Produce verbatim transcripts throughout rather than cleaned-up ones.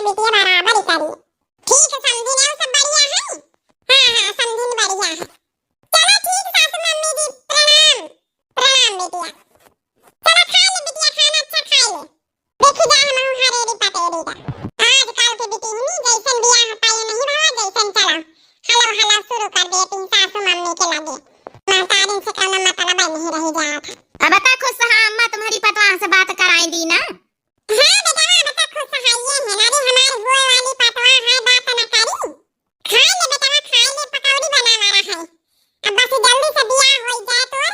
बिटिया बराबर ही करी। ठीक है समधिन, और सब बढ़िया है? हाँ, हाँ, समधिन बढ़िया है। चला ठीक सासू मम्मी जी, प्रणाम। प्रणाम बिटिया। चला खा ले बिटिया, खाना अच्छा खा ले। देखी जा हम हरेरी पटेरी का। आजकल के बिटिहनी जैसन बियाह पाए नहीं भवा, जैसन चला। हलो हलो शुरू कर देती सासू मम्मी के लगे। महतारिन से कौनो मतलब नहीं रही जात है। अब बता खुशहा अम्मा, तुम्हारी पतवाह से बात कराई दी ना? हाँ बेटवा, अब तो खुशहाइये है ना रे, हमार हुए वाली पतवाह है, बात न करी। खाए ले बेटवा, खाए ले, पकौड़ी बनावा रहा है। अब बस जल्दी से बियाह होई जाए तोर,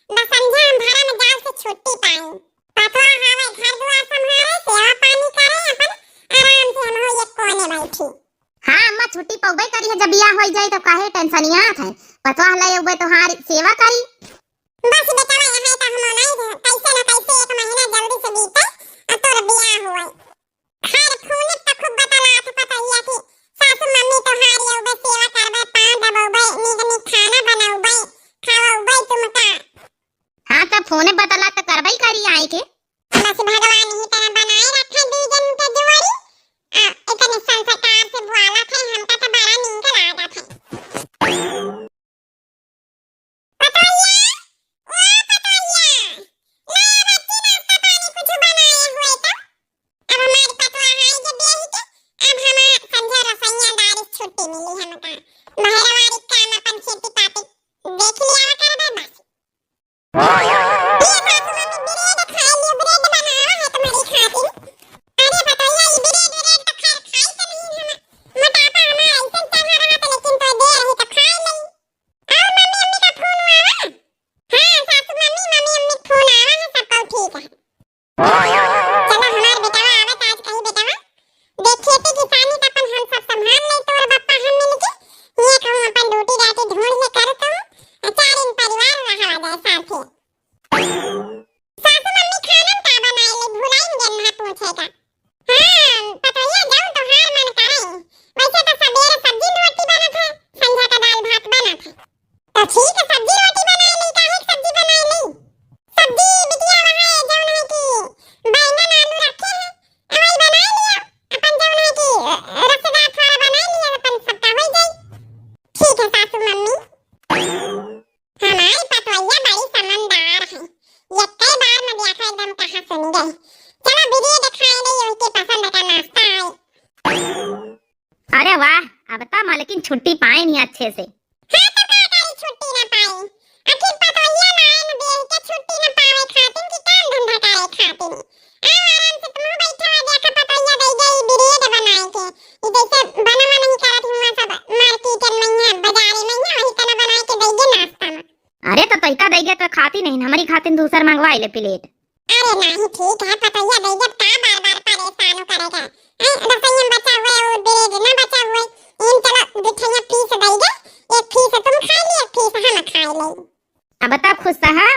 बस समझा हम भरा में जाओ से छुट्टी पाई। पतवा हवे घर दुआर संभारे, सेवा पानी करे, अपन आराम से हम हो एक कोने बैठी। हाँ अम्मा, छुट्टी पौबे करी है, जब बियाह होई जाए तो काहे टेंशनियात है। पतवा ले उबे तोहार सेवा करी। बस बेटवा, यहाँ तो हम नहीं रहे, कैसे न कैसे एक महीना जल्दी से बीते और तोर बियाह हुए। खैर, फोने पे तो खूब बतलात पतैया कि सासू मम्मी तोहार अउबे, सेवा करबे, पाँव दबौबे, नीक नीक खाना बनौबे, खवौबे तुमका। हाँ, तो फोने बतला तो करबे करी आए के। बस भगवान ही तरह बनाए रखे दू जन के जोड़ी। आ, इतने संस्कार से बोलत है, हमका तो बड़ा नीक लागत है। पतोहिया, ओ पतोहिया, लाया बच्ची नाश्ता पानी कुछ बनाए हुए तो। अब हमारी पतवा आई जे ब्याही के, अब हमार संझा रसोइया दारी छुट्टी मिली हमका। बहरवारी काम अपन खेती पाती देख लिया करबे बस। ये सासू माँ के ब्रेड खा लियो, ब्रेड बनावा है तुम्हारी खातिर। अरे पतोहिया, ये ब्रेड, ब्रेड तो खैर खाई तो नहीं हम। मोटापा हमारा ऐसे चढ़ा रहा था, लेकिन तो दे रही तो खा ली। और मम्मी अम्मी का फोन आवा? हाँ, सासू मम्मी, मम्मी अम्मी फोन आवा है, सब कुछ ठीक है। चलो हमार बेटवा आवत आज कही बेटवा, देख खेती किसानी का अपन हम सब संभाल ले, तोर बप्पा हम मिल के, ये कहूँ अपन रोटी राटी ढूंढ ले कर तो, चार दिन परिवार रहा जाए साथे। सासू मम्मी खाना में का बनाए ले, भुलाइन गए ना पूछे का। हाँ, पतोहिया जौन तोहार मन करे। वैसे तो सबेरे सब्जी रोटी बनत है, संझा का दाल भात बनत है। तो ठीक है, सब्जी रोटी बनाए ली, काहे के सब्जी बनाए ली? सब्जी बिटिया वहाँ है, जौन है कि बैंगन आलू रखे हैं, वही बनाए लिया। अपन जौन है कि, अ, रसदार थोड़ा बनाए लिया, अपन सबका हो जाई। ठीक है सासू मम्मी। हमारी पतोहिया बड़ी समझदार है, यक्के बार में देखा एकदम कहा सुन गई। चलो वीडियो दिखाए दे, उनके पसंद का नाश्ता है। अरे वाह, अब तो मालकिन छुट्टी पाए नहीं अच्छे से। हाँ तो का करी छुट्टी ना पाए, आखिर पतोहिया लाए न बेह के छुट्टी ना पावे खातिन कि काम धंधा करे खातिन। आओ आराम से तुम बैठा, देखा पतोहिया दे गई ब्रेड बनाए के, ई जैसे बनवा नहीं करत हुआ सब मार्केट में, यहाँ बाजारे में, यहाँ वही तना बनाए के दे गई नाश्ता में। अरे तो तोहिका दे गई तो खाती नहीं, हमारी खातिन दूसर मंगवाई ले प्लेट। अरे नहीं ठीक है पतोहिया दे गई, का बार बार परेशान करेगा। हैं, रसोई में बचा हुआ है वो ब्रेड ना बचा हुआ है, इन चलो दो ठैया पीस दे गई, एक पीस तुम खा ली, एक पीस हम खा ले। अब तब खुश तो हो,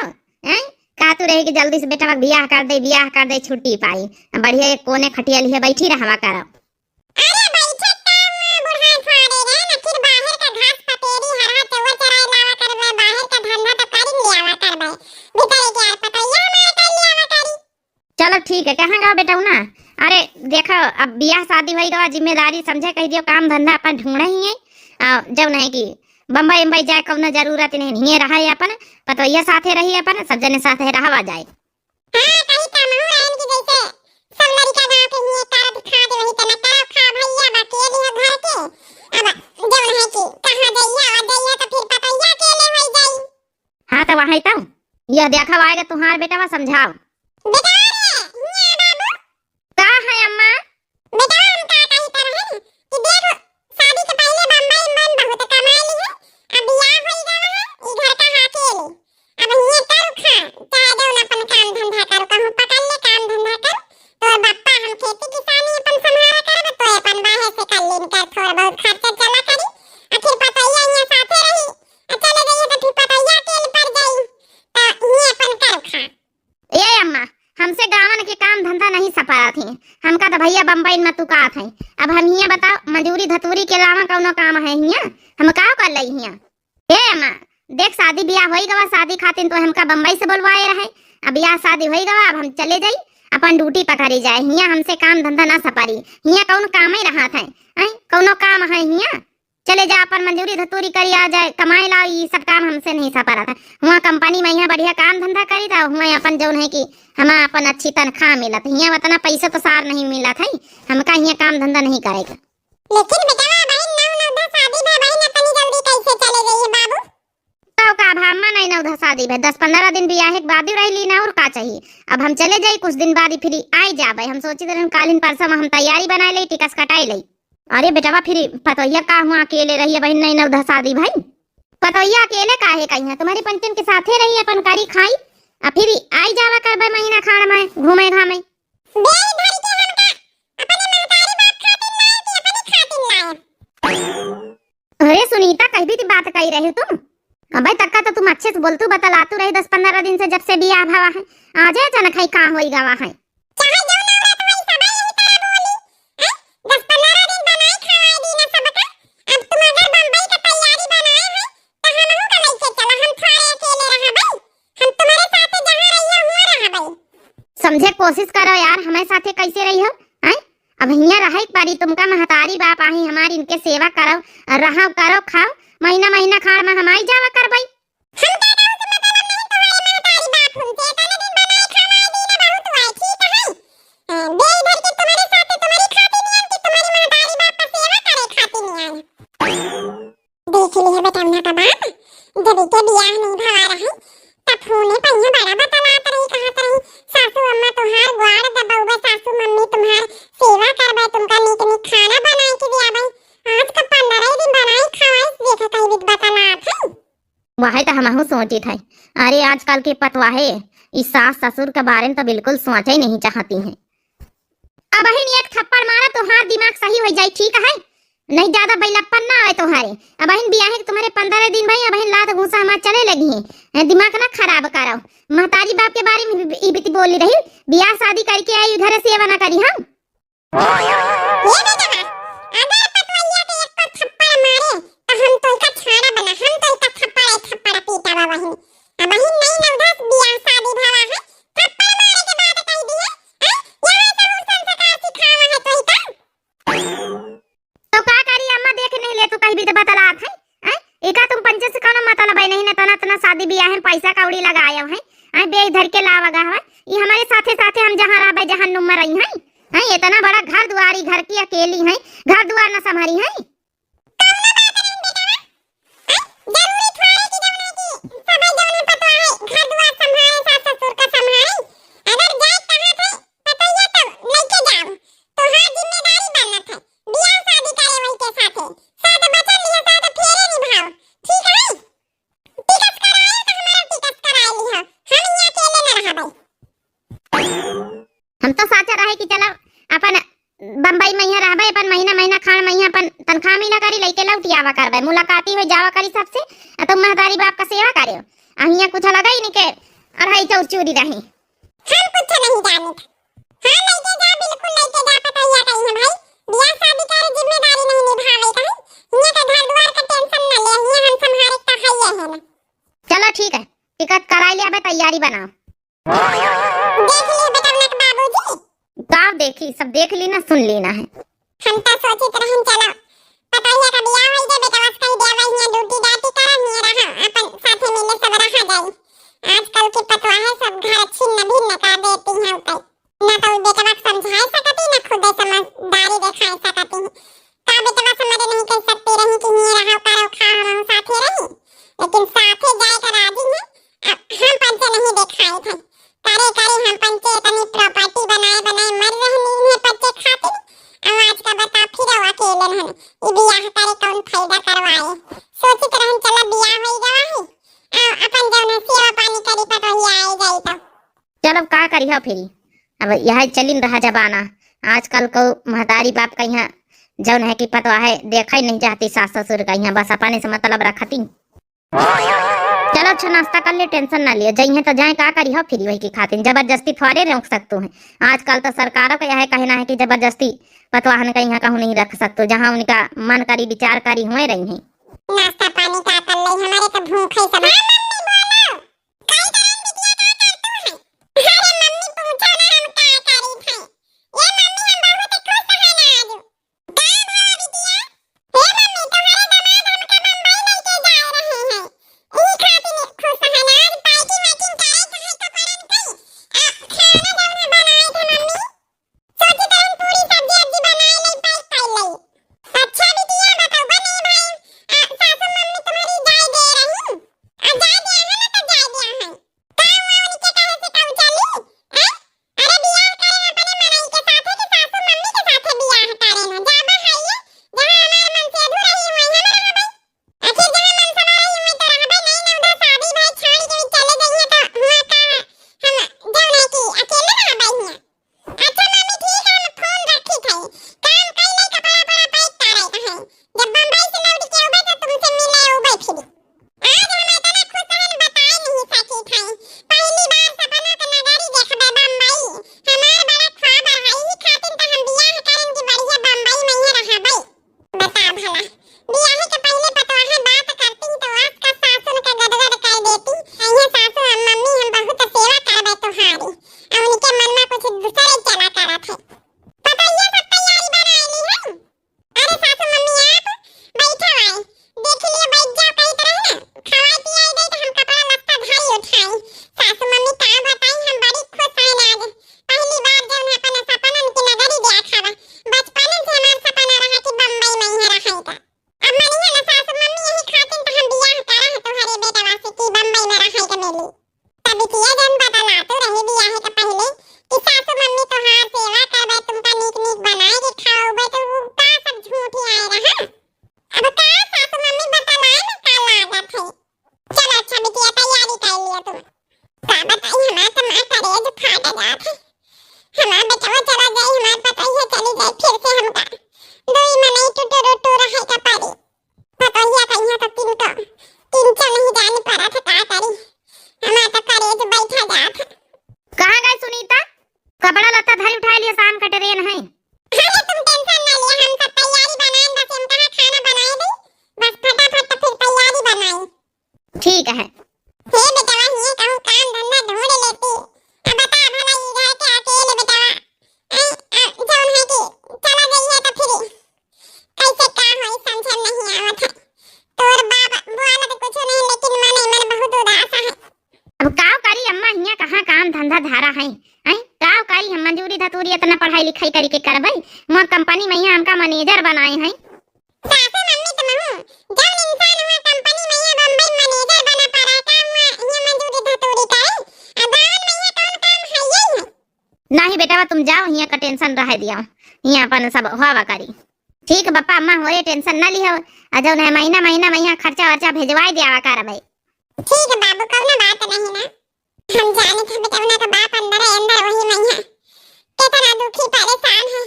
हैं? का तू रहे कि जल्दी से बेटवा बियाह कर दे, बियाह कर दे, छुट्टी पाई। अब बढ़िया एक कोने खटिया लिए बैठी रहवा करो। अरे बैठे काम बुढ़ा फाड़े रे, न फिर बाहर का घास पतेरी हरा चौवा चराए लावा करबे, बाहर का धंधा तो कर लियावा करबे। भीतर के यार पतैया हमार कर लियावा करी। चलो ठीक है, कहाँ गवा बेटवा ना? अरे देखो, अब बियाह शादी होई गवा, जिम्मेदारी समझे कही दियो, काम धंधा अपन ढूंढे ही है। आ, जब नहीं कि बम्बई उम्बई जाए कौनो जरूरत नहीं, हिये रहा है अपन, पतोहिया साथे रही अपन, सब जने साथे रहवा जाए। हाँ, कहीं का मुँह रहन की जैसे सब लड़का गाँव के हिये करत खात वही तना करो खा भैया, बाकी ये भी घर के। अब जब है कि कहाँ जइया, आ जइया तो फिर पतैया अकेले होई जाई। हाँ, तो वही तो। यह देखा आएगा तुम्हार बेटवा, समझाओ। बेटवा रे, हियाँ बाबू। का है अम्मा? बेटवा, हम का कही तो रहे कि देख, शादी के पहले बम्बई में बहुत कमाई ली है, अब बियाह होई गवा है, ई घर का हाथे ले। अब हियाँ करू खा, चाहे जौन अपन काम धंधा करू, कहूँ पकड़ ले काम धंधा कर, तोर बप्पा हम खेती किसानी अपन संभाला करब, तो अपन बाहर से कर लेन कर, थोड़ा बहुत खर्चा चला करी, आखिर पतैया हियाँ साथे रही, आ चले जाइए तो फिर पतैया अकेले पड़ जाई, तो हियाँ अपन करू खा। ए अम्मा, हमसे गावन के काम धंधा नहीं सपरत है। हमका तो भैया बम्बई में तुकात है। अब हम हियाँ बताओ, मजूरी धतूरी के अलावा कौनो काम है हियाँ? हम का कर लई हियाँ? ए अम्मा, देख शादी बियाह होई गवा, शादी खातिर तो हमका बम्बई से बोलवाए रहे। अब बियाह शादी होई गवा, अब हम चले जाई। अपन ड्यूटी पकड़ी जाए, हियाँ हमसे काम धंधा ना सपरी। हियाँ कौन काम ही रहत है, हैं? कौनो काम है हियाँ? चले जा, अपन मजूरी धतूरी करी आ जाए, कमाए ला, ई सब काम हमसे नहीं सपरत है। हुआँ कंपनी में यहाँ बढ़िया काम धंधा करी था, हुआँ अपन जौन है कि हमा अपन अच्छी तनख्वाह मिलत, हियाँ उतना पैसा तो सार नहीं मिलत है, हमका हियाँ काम धंधा नहीं करेगा। लेकिन बेटवा, बहिन, नौ नौ दस शादी भा बहिन, इतनी जल्दी कैसे चले गई है बाबू? तो का भा, अम्मा, नहीं नौ दस शादी भा, दस पन्द्रह दिन बियाहे के बाद ही रह ली ना, और का चाहिए? अब हम चले जाई, कुछ दिन बाद ही फिर आई जाबे। हम सोची रहन कालिन परसों में हम तैयारी बनाए ले, टिकस कटाए ले। अरे बेटवा, फिर पतोहिया का हुआ अकेले रही है बहिन, नहीं नौ दस शादी भाई? पतोहिया अकेले काहे कहीं है, तुम्हारी पंचन के साथे रही, अपन करी खाई, आ फिर आई जावा करबे महीना खाड़ में घूमे घामे। बेल धर के हमका अपने महतारी बाप खातिर लाए कि अपनी खातिर लाए? अरे सुनीता, कहीं भी बात कही रही तुम? अबे तक्का तो तुम अच्छे से बोलतू बतलातू रही, दस पन्द्रह दिन से जब से बियाह भवा है, आजे अचानक है का होई गवा है? चाहे जो नौरत होई, सबे यही तरह बोली। हैं? दस पन्द्रह दिन बनाए खवाए दी ना सबका। अब तुम अगर बम्बई के तैयारी बनाए हैं, तो हमहू का लेके चला, हम थोड़े अकेले रहबे। हम तुम्हारे साथे जहाँ रहिए, हुआँ रहबे। समझे कोशिश करो यार, हमारे साथे कैसे रही हो, हैं? अब हियाँ रहे के पड़ी तुमका, महतारी बाप आही हमारी, इनके सेवा करो, रहो करो, खाओ, महीना महीना खाड़ में हम आई जावा करबई। हम का कहूँ से मतलब नहीं, तुम्हारे महतारी बाप उनसे इतने दिन बनाए खवाए दी ना, बहुत हुआ है, ठीक है? हाँ, बेल धर के तुम्हारे साथे तुम्हारी खातिर नहीं आए कि तुम्हारी महतारी बाप का सेवा करे खातिर नहीं आए। देख लिहे बेटौना का बाप, जब इके बियाह नहीं भवा रही, तब फोने पर इहाँ बड़ा बतलात रही, कहत रही, "सासू अम्मा तुहार ग्वाड़ दबउबे, सासू मम्मी तुम्हार सेवा करबे, तुमका नीक नीक खाना बनाए के दियाबे।" आज का पन्द्रह दिन बनाए खवाए, देखा कहीं भी बतलात है। वही तो हमहू सोचित है। अरे आजकल के पतवाहे, ई सास ससुर के बारे में तो बिल्कुल सोचे ही नहीं चाहती हैं। अबहिन एक थप्पड़ मारा, तोहार दिमाग सही हो जाई, ठीक है? नहीं ज्यादा बैलप्पन ना आवे तोहारे। अबहिन बियाहे के तुम्हारे पन्द्रह दिन भई, अबहिन लात घूसा हमार चले लगी है। हैं, दिमाग ना खराब करो। महतारी बाप के बारे में ई बीती बोली रही, बियाह शादी करके आई, उधर सेवा ना करी हम। ये बेटवा, अगर पतवैया के एक पर थप्पड़ मारे, तो हम तोइका छाड़ा बना, हम तोइका थप्पड़, एक थप्पड़ पीटा बा वहीं। अबहिन नहीं नौदस बियाह शादी भवा है, थप्पड़ मारे के बात कह दिए, हैं? यहाँ से हम संस्कार सिखावा है तोइका। तो का करी अम्मा, देख नहीं ले तू कहीं भी तो बतलात है, हैं? एका तुम पंचे से कौनो मतलब है नहीं, ना तना तना शादी बियाह में पैसा कौड़ी लगाए हैं, हैं? बेच धर के लावा गा हवा। ये हमारे साथे साथे हम जहाँ रहबे, जहाँ नुम्मा रही हैं, हैं? इतना बड़ा घर दुआरी, घर की अकेली हैं, घर दुआर ना संभारी हैं। कौनो बात नहीं बेटवा, हैं? जरूरी थोड़े कि जौन है कि सबै जौन है पतवा है, घर दुआर संभारे, सास ससुर का संभारे। अगर जाए कहा थे पतैया तो लेके जाओ, तोहार जिम्मेदारी बनत है। बियाह शादी करे वही के साथे, साथ बचन लिया, साथ फेरे निभाओ, ठीक है? टिकस कराए तो हमारा टिकस कराए लिया, हम यहाँ अकेले न रहबै। हम तो साचा रहे कि चलो अपन बम्बई में यहाँ रहबै, अपन महीना महीना खाड़ में यहाँ अपन तनख्वाह मिला करी, लइके लौटी आवा करबै, मुलाकाती हो जावा करी सबसे, आ तुम महतारी बाप का सेवा करे, आ हियाँ कुछ लगा ही नहीं के अढ़ाई चौर चूरी रही। हम कुछ नहीं जानित। हाँ, लइके जा, बिल्कुल लइके जा, पतैया कही है भाई। बियाह शादी का जिम्मेदारी नहीं निभावे का है। हियाँ का घर दुआर का tension न ले, हियाँ हम संभारे का है ये है ना। चलो ठीक है, टिकट कराई ले, अबे तैयारी बनाओ। देख ली बेटवनक बाबूजी। का देखी, सब देख ली ना, सुन ली ना है। हम तो सोचित रहन चलो पतैया का बियाह होई जाए, बेटवा से कही देवा हियाँ ड्यूटी डाटी करा, हियाँ रहा, अपन साथे मिले सब रहा जाई। आजकल के पतवा है सब घर छिन्न भिन्न कर देती हैं उतई। ना तो बेटवा के समझाए सकती, ना खुदे समझदारी दिखाए सकती। का बेटवा समझ नहीं कर सकती रही कि हियाँ रहा करो खा हम साथे रही, लेकिन साथे जाए का राजी है। अब हम पंचे नहीं देखाए थे, करे करे हम पंचे इतनी प्रॉपर्टी बनाए बनाए मर रहनी है पंचे खातिर। अब आज का बता फिर वो अकेले रहन, ई बियाह करे कौन फायदा करवाए। सोचित रहन चला बियाह होई गवा है, आ अपन जौन है सेवा पानी करी पटोहिया आए जाई तो। चल अब का करिह फिरी, अब यह चलिन रहा जमाना। आजकल को महतारी बाप का यहाँ जौन है कि पतवा है देखा ही नहीं चाहती सास ससुर का यहाँ, बस अपने से मतलब रखती। चलो अच्छा नाश्ता कर ले, tension ना लियो, जइहे तो जाए, का करिह फिरी वही की खातिर, जबरदस्ती थोड़े रोक सकतू है। आजकल तो सरकारों का यह कहना है कि जबरदस्ती पतवाहन का यहाँ कहूँ नहीं रख सकतू, जहाँ उनका मन करी विचार करी हुए रही हैं। नाश्ता पानी का कर ले, हमारे तो भूख है सब। हाँ मम्मी बोलो। काई करन बिटिया का करतू है? अरे मम्मी पूछो ना हम का भला, बियाहे के पहिले पतोहे बात करती तो आज का सासुन का गदगद कर देती। अइहे सासु, हम मम्मी, हम बहुत सेवा करबे तोहारी, आ उनके मन में कुछ दूसरे चला करत है। पतोहिया सब तैयारी बनाए ली है। अरे सासु मम्मी, आप बैठा हुआ है, देख लियो, बैठ जाओ, कही तरह ना खवाई पियाई दे तो हम कपड़ा लत्ता धरी उठाई। सासु मम्मी का बताई, हम बड़ी खुश हैं आज, पहली बार जौन अपन सपनन की नगरी देखा बा। बचपन से हमार सपना रहा कि बम्बई में ही रहे का। अब मनिया ना सासु मम्मी, यही खातिर तो हम बियाह करा है तोहरे बेटवा से कि बम्बई में रहे के मिली। तब बिटिया जौन बतलातू रही बियाह के पहिले कि सासु मम्मी तोहार सेवा करबे, तुमका नीक नीक बनाए के खवाबे, तो उ का सब झूठ ही आए रहा। अब का सासु मम्मी बतलाए में का लागत है। चलो अच्छा बिटिया, तैयारी कर लिया तुम। का बताई, हमार तो माँ करेज फाट जात है। हमार बेटवा चला जाई, हमार पतोहिया चली जाई, फिर से हमका दुई मनई टुटू रुटू रहे का पड़ी। पतोहिया कहिया तो तिनको किंचन नहीं जान पड़ा था, का करी, हमार तो करेज बैठा जात है। कहाँ गई सुनीता? कपड़ा लत्ता धरी उठाए लियो, शाम का ट्रेन है। अरे तुम टेंशन ना लिया, हम सब तैयारी बनाए, बस हम कहाँ खाना बनाए दी, बस फटाफट तो फिर तैयारी बनाई। ठीक है। हे बेटवा, हिये कहूँ काम धंधा ढूंढ लेती। अब बता भला, ई घर के अकेले बेटवा, ऐ, आ, जौन है कि चला गई है तो फिर कैसे का होई, समझ में नहीं आवत है। तोर बाप बुआला तो कुछ नहीं, लेकिन मन ही मन बहुत उदास है। अब काव करी अम्मा, हियाँ कहाँ काम धंधा धारा है, हैं? काव करी हम मजूरी धतूरी इतना पढ़ाई लिखाई करी के करबै? मोर कंपनी में यहाँ हमका मैनेजर बनाए हैं। सासू मम्मी तुम हूँ, जौन इंसान हुआ कंपनी में यहाँ बम्बई मैनेजर बना पा रहा है, का हुआ यहाँ मजूरी धतूरी करे? अब गाँवन में यहाँ कौन काम है, यही है। नहीं बेटवा, तुम जाओ, हियाँ का टेंशन रह दिया, हियाँ अपन सब होवा करी। ठीक बप्पा अम्मा, होए टेंशन ना लिहो, आ जौन है महीना महीना में यहाँ खर्चा वर्चा भेजवाए दियावा करबै। ठीक है बाबू, कौनो बात नहीं ना, हम जाने थे बेटवा ना का बाप अंदर है, अंदर वही में है, कितना दुखी परेशान है,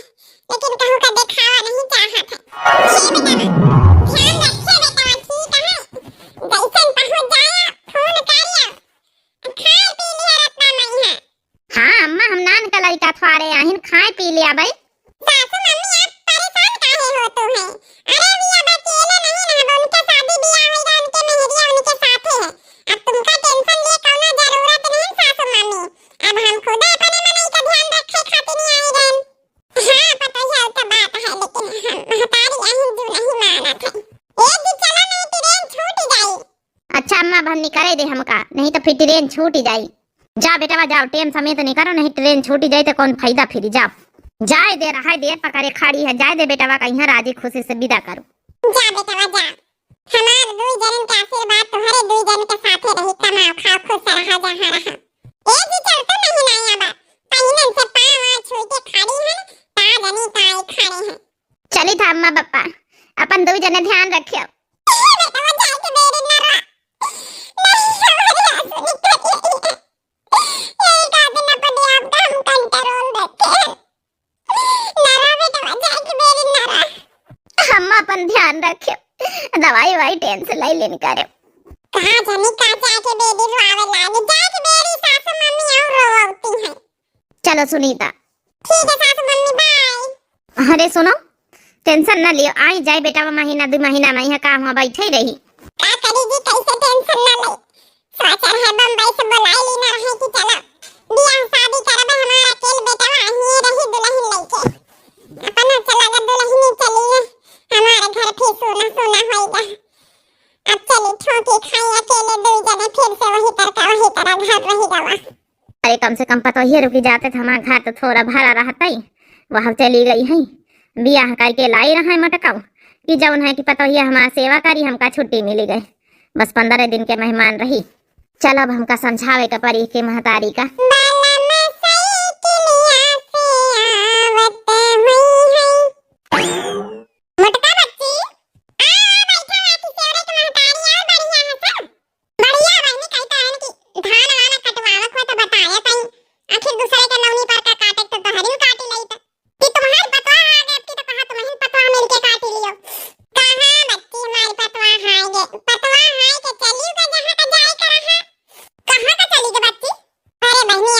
लेकिन कहूँ का दिखावा नहीं चाहत है। हे बेटवा, ध्यान रखिए बेटवा, ठीक है, जैसन पहुँच जाया फोन करिया, खाए पी लिया रत्ना मई है। हाँ अम्मा, हम नान का लड़का थ्वारे आहिन, खाए पी लिया भाई। सासू मम्मी, आप परेशान काहे होत हो हैं? अरे, अभी अब अकेले नहीं ना, अब उनके शादी बियाह होइगा, उनके मेहरिया उनके साथे है। अब तुमका टेंशन लिए कौनो जरूरत नहीं सासू मम्मी, अब हम खुद अपने मनई का ध्यान रखे खातिर नहीं आए गए। हाँ, पता है, तो बात है, लेकिन हम महतारी अहिन जो नहीं मानत है। ए जी, चलो नहीं, ट्रेन छूट जाई। अच्छा अम्मा, अब हम निकरे दे हमका, नहीं तो फिर ट्रेन छूट जाई। जा बेटवा जाओ, टेम समेत निकरो, नहीं ट्रेन छूटी जाई तो कौन फायदा फिरी। जाओ, जाए दे, रहाई दे, पकड़े खड़ी है, जाए दे बेटवा का, यहाँ राजी खुशी से विदा करो। जा बेटवा जा, हमार दुई जनन के आशीर्वाद तुम्हारे दुई जन के साथे रही, कमाओ खाओ खुश रहा जहाँ रहा। ए जी चलते नहीं ना आवा, पहिनन से पाँव छुई के खड़ी है, का जनी काहे खड़े हैं। चली था अम्मा बप्पा, अपन दुई जने ध्यान रखियो। बेटवा जाए के बेरी ना रहा। नहीं, हमारे आंसू निकल रही है। यही का दिन अपने आप का हम कंट्रोल रखे। ना रहा बेटवा, जाए के बेरी ना रहा। हम अपन ध्यान रखे, दवाई वाई टेम से ले लेन करे। कहाँ जानी का जाए के बेरी रोवे लागे, जाए के बेरी सासू मम्मी और रोवती हैं। चलो सुनीता। ठीक है सासू मम्मी, बाय। अरे सुनो, टेंशन ना लियो, आई जाए बेटा, वो महीना दो महीना में यहाँ काम हुआ बैठे ही रही। का करी जी, कैसे टेंशन ना ले, सोच रहे बम्बई से बुलाई ली ना रहे कि चलो बियाह शादी करबे, हमारा अकेल बेटा वहीं रही दुल्हन लेके, अपना चला गया दुल्हन चलिए, हमारे घर फिर सोना सोना होएगा। अब चली ठोके खाई अकेले दो जने, फिर से वही तरह का वही तरह घर रही गवा। अरे कम से कम पतोहिए रुकी जाते तो हमार घर तो थोड़ा भरा रहतई। वह चली गई है, बियाह करके लाई रहे मटकाऊ कि जौन है कि पतोहिए हमार सेवा करी, हमका छुट्टी मिली गई, बस पन्द्रह दिन के मेहमान रही। चल अब हमका समझावे के परी के महतारी का। बालम साइकिलिया से आवत हुई है। मोटका बच्ची, आ, बैठा हुआ कि सेवरे के महतारी, और बढ़िया है सब? बढ़िया बहनी, कही तो है कि धान वान कटवावक हो तो बताया तई, आखिर दूसरे के नौनी पर का काटे तो तोहरी काटी लई त। कि तुम्हारी पतवा आ गए, अब की तो कहा तुम्हें पतवा मिल के काटी लियो। कहाँ बच्ची हमारी पतवा हाय गे, पतवा हाय के चली गए जहाँ का जाए का रहा। कहाँ का चली गए बच्ची? अरे बहनी,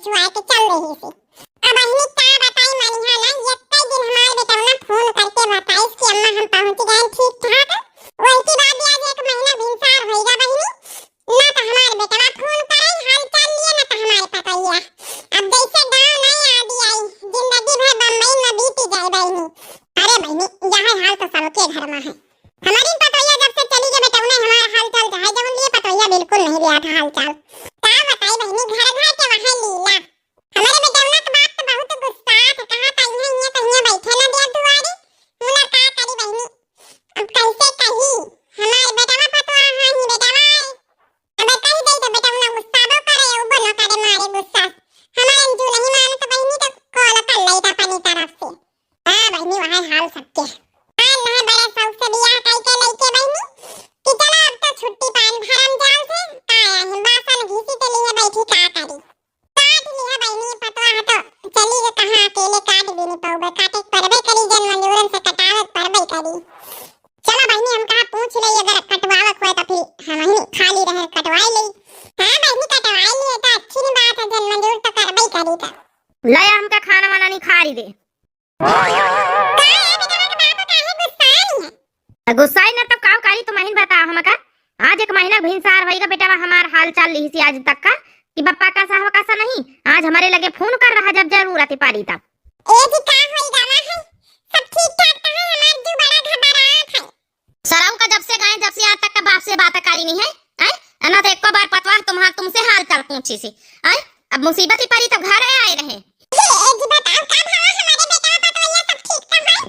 चुआए के चल रही सी। अब बहिनी का बताई, मानिहा ना, यक्कै दिन हमार बेटवना फोन करके बताइस कि अम्मा हम पहुँच गए ठीक ठाक। वही के बाद आज एक महीना भिनसार होइगा बहिनी, ना तो हमार बेटवा फोन करे हाल चाल लिए, ना तो हमार पतोहिया। अब जैसे गाँव नहीं आदि आई, जिंदगी भर बम्बई में बीत जाए बहिनी। अरे बहिनी, यह हाल तो सबके घर में है। हमारी पतोहिया जब से चली गई बेटवना हमार हाल चाल चाहे जवन लिए, पतोहिया बिल्कुल नहीं लिया था हाल चाल। का बताई बहिनी, घर घर के वहाँ लीला। हमारे बेटवना के बाप तो बहुत गुस्सा थे, कहा था इहाँ इहाँ कहीं बैठे ना दिया दुआरी। मुला का करी बहिनी, अब कैसे कही, हमारे बेटवा पतोहा ही बेटवा है। अब कह दे तो बेटवना गुस्सा बो करे, उबो न करे मारे गुस्सा। हमारे जो नहीं माने तो बहिनी तो कॉल कर ले अपनी तरफ से। हाँ बहिनी, वही हाल सबके। हाल ना बड़े शौक से बियाह कई के लइके बहिनी कि चला अब तो छुट्टी पान भरम जाल से, का है बासन घिसी के लिए बैठी का करी। काट लिहा बहिनी, पतवा ह तो चली गए, कहाँ अकेले काट भी नहीं पाऊबे, काटे के परबे करी, जन मजूरन से कटावे के परबे करी। चला बहिनी, हम कहा पूछ ले, अगर कटवावे के होए तो फिर हम ही खाली रहे कटवाई ले। हाँ बहिनी, कटवाई लिए तो अच्छी नहीं बात है, जन मजूर तो करबे करी तो। ले हमका खाना वाना नहीं खा रही दे। का है बेटवा के बाप काहे गुस्साई है? गुस्साई ना तब काव करी, तुम अहिन बताओ हमका। आज एक महीना भिनसार होइगा बेटवा हमार हाल चाल लिहिसी आज तक का, कि बप्पा कैसा हो कैसा नहीं। आज हमारे लगे फोन कर रहा जब जरूरत पड़ी तब। ए जी का होई गवा है? सब ठीक ठाक तो है, हमार जू बड़ा घबरात है। सरऊ का जब से गए जब से आज तक का बाप से बात करी नहीं है, हैं? ना तो एको बार पतवा तुम्हार तुमसे हाल चाल पूछी सी, हैं? अब मुसीबत ही पड़ी तो घर आए रहे। ए जी बताओ का भवा हमारे बेटवा पतोहिया सब ठीक तो है?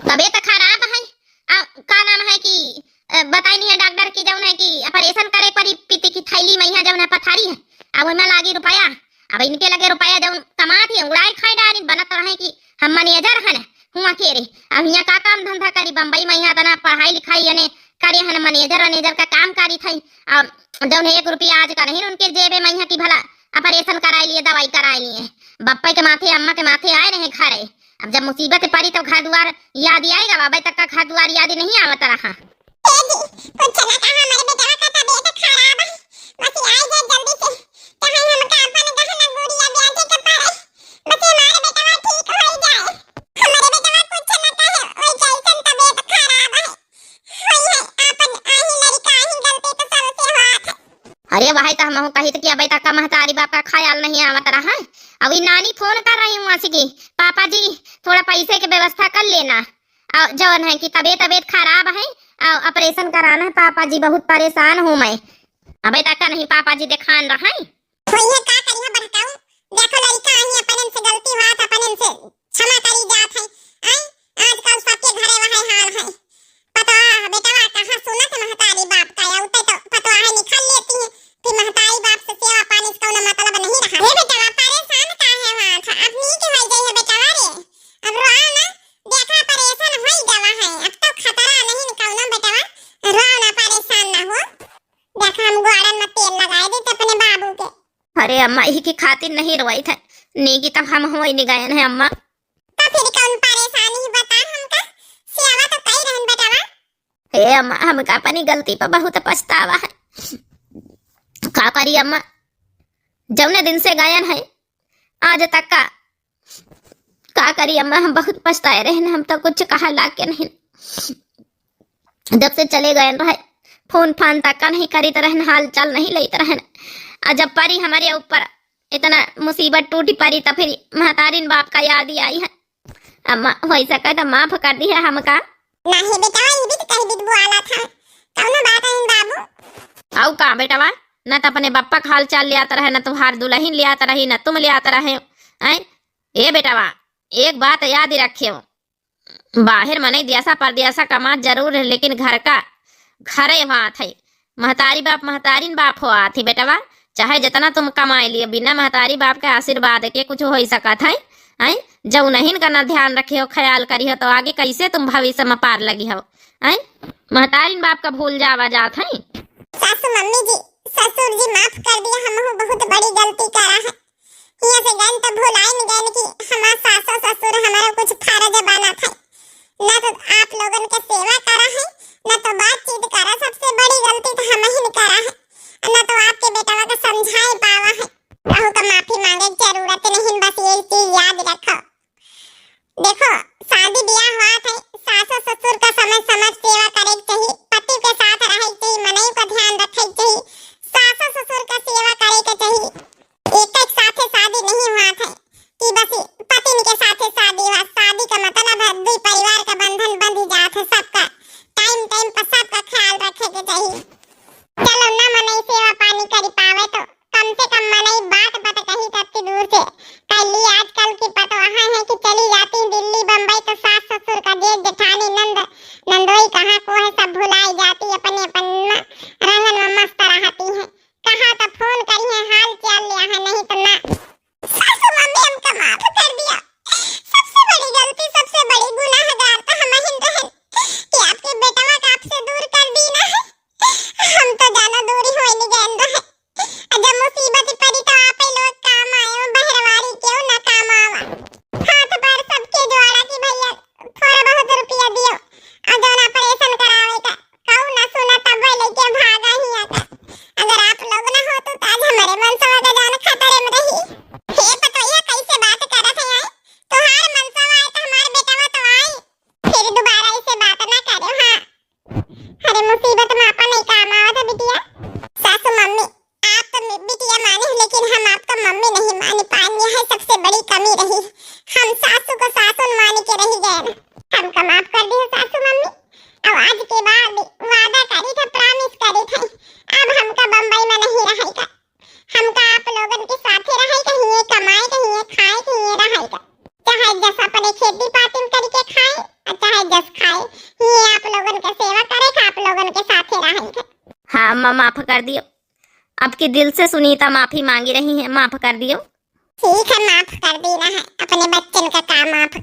तबीयत खराब है। आ, का नाम है कि, अ, बताई नहीं है डॉक्टर की जौन है कि ऑपरेशन करे पड़ी, पीती की थैली में यहाँ जौन है पथरी है, अब ओइमा लागी रुपया, अब इनके लगे रुपया जौन कमात ही उड़ाए खाए डारी, बनत रहे कि हम मैनेजर हन, हुआ के रे, अब यहाँ का काम धंधा करी, बम्बई में यहाँ इतना पढ़ाई लिखाई यानी करे हन, मैनेजर वैनेजर का काम करी थई, अब जौन है एक रुपया आज का नहीं उनके जेबे में यहाँ की भला ऑपरेशन कराए लिए, दवाई कराए लिए, बप्पा के माथे अम्मा के माथे आए रहे घरे। अब जब मुसीबत पड़ी तो घर दुआर याद आएगा, बाबा तक का घर दुआर याद नहीं आवत रहा। ए जी, कुछ ना कहा, हमारे बेटवा का तबीयत खराब है, बस आई जाए जल्दी से, चाहे हमका अपन गहना गुड़िया ब्याजे के पड़े, बस हमारे बेटवा ठीक हो जाए। हमारे बेटवा कुछ ना कहे, वही जैसन तबीयत खराब है, वही है अपन आही लड़का आही गलती तो सबसे हुआ था। अरे भाई, तो हमहू कही तो कि अबे तक का महतारी बाप का ख्याल नहीं आवत रहा है। अभी नानी फोन कर रही हूँ आसी की, पापा जी थोड़ा पैसे के व्यवस्था कर लेना, और जौन है कि तबीयत तबीयत खराब है और ऑपरेशन कराना है पापा जी, बहुत परेशान हूँ मैं। अबे तक का नहीं पापा जी दिखान रहा है। तो ये का करिहा बड़काऊ, देखो लड़का आही, अपन इनसे गलती हुआ था, अपन इनसे क्षमा करी जात है। आई आजकल सबके घरे वही हाल है। पतवा बेटवा कहाँ सुनत महतारी बाप का, या उते तो पतवा है निकल लेती है कि महतारी बाप से सेवा पानी से कौनो मतलब नहीं रहा। हे बेटवा परेशान काहे हुआ था, अब नीक हो जाई है बेटवा रे, अब रोआ ना, देखा ऑपरेशन होई गवा है, अब तो खतरा नहीं न कौनो बेटवा, रोआ ना, परेशान ना हो। देखा हम गोड़न में तेल लगाए देते अपने बाबू के। अरे अम्मा, यही के खातिर नहीं रोई थे, नीकी तब हम होई नहीं गए हैं अम्मा। तो फिर कौन परेशानी है बता हमका? सेवा तो कई रहन बेटवा। हे अम्मा, हमका अपनी गलती पर बहुत पछतावा है। का करी अम्मा, जौने दिन से गयन है आज तक का, का करी अम्मा, हम बहुत पछताए रहन, हम तो कुछ कहा लाग के नहीं। जब से चले गए रहे, फोन फान तक का नहीं करीत रहन, हाल चाल नहीं लेत रहन। आ जब परी हमारे ऊपर इतना मुसीबत टूटी परी, तो फिर महतारिन बाप का याद ही आई है। अम्मा, हो सके तो माफ कर दी है हमका। नहीं बेटा, ये भी तो कह बिदबू आला था, कौनो बात नहीं बाबू। आऊ का बेटवा, न तो अपने बप्पा का हाल चाल लियात रहे, न तुहार दुल्हन लियात रही, न तुम लियात रहे। हैं? ए बेटवा, एक बात याद रखे हो, बाहर मनई देसा परदेसा कमात जरूर है, लेकिन घर का घरे होत है। महतारी बाप महतारिन बाप होत है बेटवा, चाहे जितना तुम कमाए लिए, बिना महतारी बाप के आशीर्वाद के कुछ हो ही सकत है? हैं? जब उन्हीं का ना ध्यान रखे हो, ख्याल करी हो, तो आगे कैसे तुम भविष्य में पार लगी हो? हैं? महतारिन बाप का भूल जावा जात है। सासू मम्मी जी, ससुर जी, माफ कर दिया, हम बहुत बड़ी गलती करा है। हियां से गन तो भुलाइन गन कि हमार सासो ससुर हमारा कुछ फर्ज बनत है, न तो आप लोगन के सेवा करा है, न तो बातचीत करा। सबसे बड़ी गलती तो हम ही करा है, न तो आपके बेटवा के समझाए पावा है। कहू का माफी मांगे के जरूरत नहीं, बस ये चीज याद रखो। देखो, शादी ब्याह हुआ थे, सासो ससुर का समय समझ सेवा करे के चाहिए, पति के साथ रहे के चाहिए, मनई का ध्यान रखे के चाहिए, सासो ससुर का सेवा करे के चाहिए। एक एक साथे शादी नहीं हुआ थे कि बस पतिन के साथे शादी हुआ। शादी का मतलब है दुई परिवार का बंधन बंध जात है। सबका टाइम टाइम पर सबका ख्याल रखे के चाहिए। चलो ना मनई सेवा पानी करी पावे तो कम से कम मनई बात बात कही तत्ती दूर से। कह ली आजकल की पतवाह है कि चली जाती दिल्ली बम्बई तो सास ससुर का जेठ जेठानी नंद नंदोई कहाँ को है सब भुलाई जाती अपने अपन में रहन में मस्त रहती है। कहा तो फोन करी है हाल चाल लिया है नहीं तो ना। सासू मम्मी हमका माफ कर दिया। सबसे बड़ी गलती सबसे बड़ी गुनाहगार तो हम ही रहन कि आपके बेटवा का आपसे दूर कर दी ना है। हम तो जाना दूरी होई नहीं गए रहे। जब मुसीबत पड़ी तो आप ही लोग काम आयो, बहरवारी क्यों ना काम आवा। हाथ पैर सबके जोड़ा कि भैया थोड़ा बहुत रुपया दियो और जौन ऑपरेशन करावे का कहू ना सुना तब वो लेके भागा ही आता। अगर आप लोग ना हो तो आज हमारे मनसवा का जान खतरे में रही। हे पतोहिया कैसे बात करत है आई? तोहार मनसवा आए तो हमार बेटवा तो आई, फिर दोबारा इसे बात ना करे। हाँ, अरे मुसीबत में आपन नहीं काम आवत है बिटिया। सासू मम्मी, आप तो मि-, बिटिया माने हो, लेकिन हम आपका मम्मी नहीं मानी पाएंगे, है सबसे बड़ी कमी रही। हम सासू को सासू मान के रह गए ना। हमका माफ कर दी सासू मम्मी। अब आज के बाद वादा करी था, प्रॉमिस करी था, अब हमका बम्बई में नहीं रहेगा। हमका आप लोगन के साथे रहे के हिये, कमाए के हिये, खाए के हिये, रहे के। चाहे जस अपने खेती पाती में करके खाए, और चाहे जस खाए, हिये आप लोगन के सेवा करे के, आप लोगन के साथे रहे के। हाँ अम्मा, माफ कर दियो। अब की दिल से सुनीता माफी मांगी रही है, माफ कर दियो। ठीक है, माफ कर देना है, अपने बच्चन का काम माफ